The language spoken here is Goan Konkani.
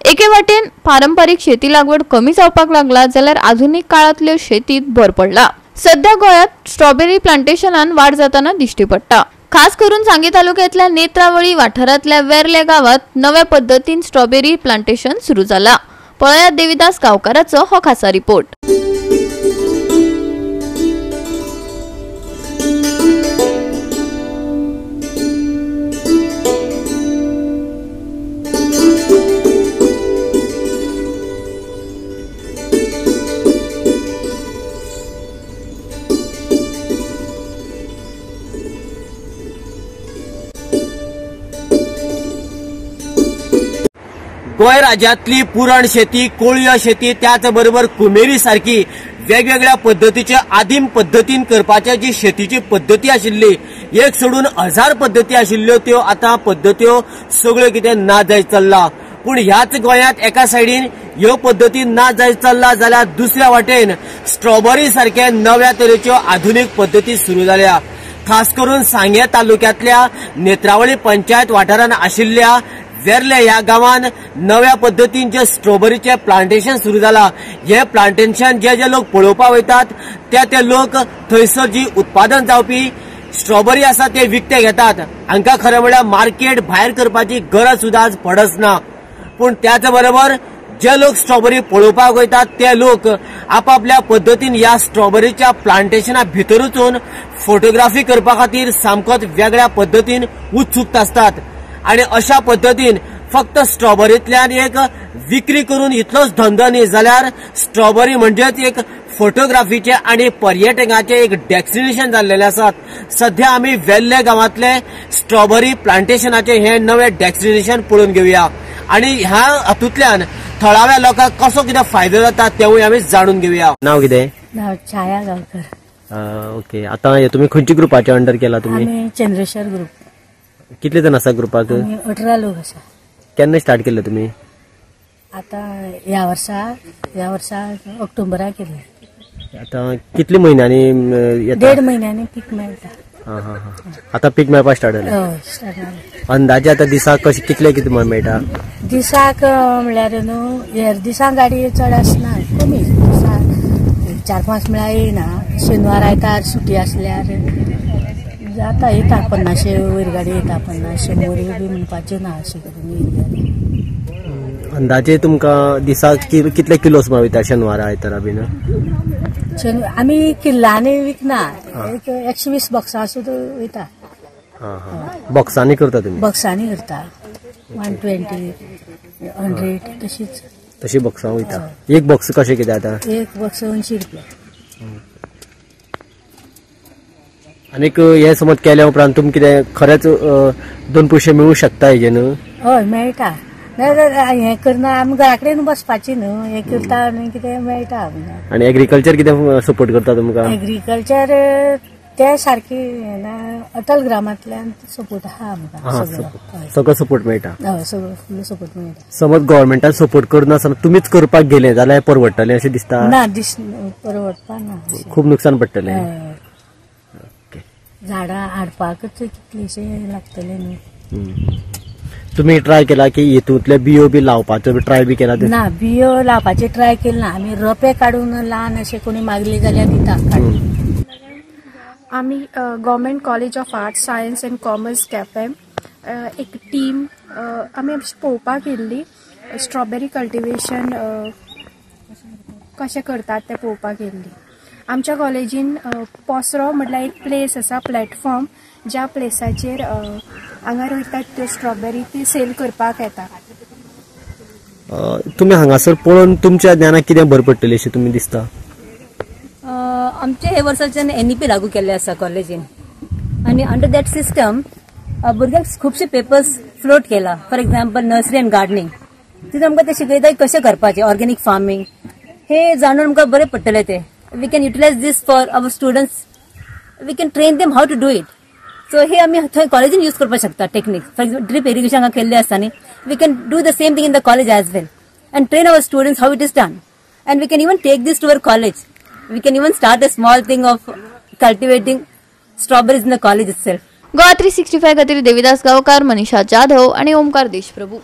एके वाटेन पारंपारीक शेती लागवड कमी जावपाक लागला जाल्यार आधुनीक काळांतल्यो शेतीत भर पडला। सध्या गोंयांत स्ट्रॉबेरी प्लांटेशनान वाड जाताना दिश्टी पडटा। खास करून सांगे तालुक्यातल्या नेत्रावळी वाठारांतल्या वेर्ले गांवात नव्या पद्दतीन स्ट्रॉबेरी प्लांटेशन सुरू जाला। पळयात देविदास गांवकाराचो हो खासा रिपोर्ट। गोंय राज्यांतली पुरण शेती, कोळयो शेती, त्याच बरोबर कुमेरी सारकी वेगवेगळ्या पद्दतीचे आदिम पद्दतीन करपाच्या जी शेतीची पद्दती आशिल्ली, एक सोडून हजार पद्दती आशिल्ल्यो त्यो आतां पद्दत्यो सगळ्यो कितें ना जायत चल्ला। पूण ह्याच गोंयांत एका सायडीन ह्यो पद्दती ना जायत चल्ला जाल्यार दुसऱ्या वाटेन स्ट्रॉबेरी सारक्या नव्या तरेच्यो आधुनीक पद्दती सुरू जाल्या। खास करून सांगे तालुक्यांतल्या नेत्रावळी पंचायत वाठारांत आशिल्ल्या वेर्ले ह्या गांवान नव्या पद्दतीन जे स्ट्रॉबेरीचे प्लांटेशन सुरू जाला, हे प्लांटेशन जे जे लोक पळोवपाक वयतात ते ते लोक थंयसर जी उत्पादन जावपी स्ट्रॉबेरी आसा ते विकते घेतात। हांकां खरें म्हळ्यार मार्केट भायर करपाची गरज सुद्दां आज पडच ना। पूण त्याच बरोबर जे लोक स्ट्रॉबेरी पळोवपाक वयतात ते लोक आपापल्या पद्दतीन ह्या स्ट्रॉबेरीच्या प्लांटेशना भितर वचून फोटोग्राफी करपा खातीर सामकोच वेगळ्या पद्दतीन उत्सूक आसतात आणि अशा पद्दतीन फक्त स्ट्रॉबेरींतल्यान एक विक्री करून इतलोच धंदो न्ही जाल्यार स्ट्रॉबेरी म्हणजेच एक फोटोग्राफीचे आणि पर्यटकाचे एक डेस्टिनेशन जाल्लेले आसात। सध्या आमी वेर्ले गांवांतले स्ट्रॉबेरी प्लांटेशनाचे हे नवे डेस्टिनेशन पळोवन घेवया आणि ह्या हातूंतल्यान थळाव्या लोकांक कसो कितें फायदो जाता तेवूय आमी जाणून घेवया। नांव कितें? नांव छाया गांवकर। ओके, आतां तुमी खंयच्या ग्रुपाच्या अंडर केला तुमी? चंद्रेश्वर ग्रुप। कितले जण आसा ग्रुपाक? 18 लोक आसा। केन्ना स्टार्ट केल्ले तुमी? आता ह्या वर्सा ऑक्टोबराक केले। आता कितले म्हयन्यांनी? 1.5 म्हयन्यांनी पीक मेळटा। आता पीक मेळपाक स्टार्ट जालें? हय, स्टार्ट जालें। अंदाजे आता दिसाक कशें कितले कितें मेळटा? दिसाक म्हणल्यार न्हू हेर दिसांक गाडी चड आसना, कमी दिसाक 4-5 म्हळ्यार येयना। शेनवार आयतार सुटी आसल्यार जाता, येता 50 वयर गाडी येता, 50-100 बी म्हणपाचें ना अशें करून येयली। अंदाजे तुमकां दिसाक कितले किलो सुमार वयता शेनवारा आयतारा बीन? आमी किल्लांनी विकना, 120 बॉक्सां सुद्दां वयता। बॉक्सांनी करता तुमी? बॉक्सांनी करता, 120, 100 तशीच तशी बॉक्सां वयता। एक बॉक्स कशें कितें आतां? एक बॉक्स 80 रुपया। आनीक हे समज केल्या उपरांत तुमकां कितें खरेंच 2 पयशे मेळूं शकता हेजे न्हू? हय मेळटा, नाजाल्यार हें करना आमी घरा कडेन बसपाची न्हू, हें करता आनी कितें मेळटा। आनी एग्रीकल्चर कितें सपोर्ट करता तुमकां? एग्रीकल्चर ते सारकी ना, अटल ग्रामांतल्यान सपोर्ट आहा आमकां, सगळो सपोर्ट मेळटा। हय, सगळो फुल सपोर्ट मेळटा। समज गव्हर्मेंटान सपोर्ट करनासतना तुमीच करपाक गेले जाल्यार परवडटलें अशें दिसता? ना, परवडपा ना, खूब नुकसान पडटलें। झाडां हाडपाकच कितलेशे लागतले न्हू। तुमी ट्राय केला की हितूंतले बियो बी लावपाचो ट्राय बी केला? ना, बियो लावपाचे ट्राय केले ना आमी, रोपे काडून ल्हान अशे कोणी मागले जाल्यार दिता काडून। आमी government college of arts science and commerce Quepem एक टीम आमी पळोवपाक येयल्ली, स्ट्रॉबेरी कल्टिवेशन कशें करतात तें पळोवपाक येयल्ली। आमच्या कॉलेजीन पोसरो म्हटल्यार एक प्लेस आसा, प्लॅटफॉर्म, ज्या प्लेसाचेर हांगा रोयतात त्यो स्ट्रॉबेरी ती सेल करपाक येता। तुमी हांगासर पळोवन तुमच्या ज्ञानाक कितें भर पडटली अशें तुमी दिसता? आमचे हे वर्साच्यान NEP लागू केल्ले आसा कॉलेजीन आनी अंडर that system भुरग्यांक खुबशे पेपर्स फ्लोट केला। For example nursery and gardening, तितून आमकां ते शिकयता कशें करपाचें, ऑर्गेनीक फार्मींग हे जाणून आमकां बरें पडटलें ते। We can utilize this for our students, we can train them how to do it. So हे आमी थंय कॉलेजीन यूज करपाक शकता technique. For example drip irrigation हांगा केल्लें आसता न्ही, we can do the same thing in the college as well and train our students how it is done. And we can even take this to our college. We can even start a small thing of cultivating strawberries in the college itself. Goa 365 खातीर देविदास गांवकार, मनीषा जाधव आणि ओमकार देशप्रभू.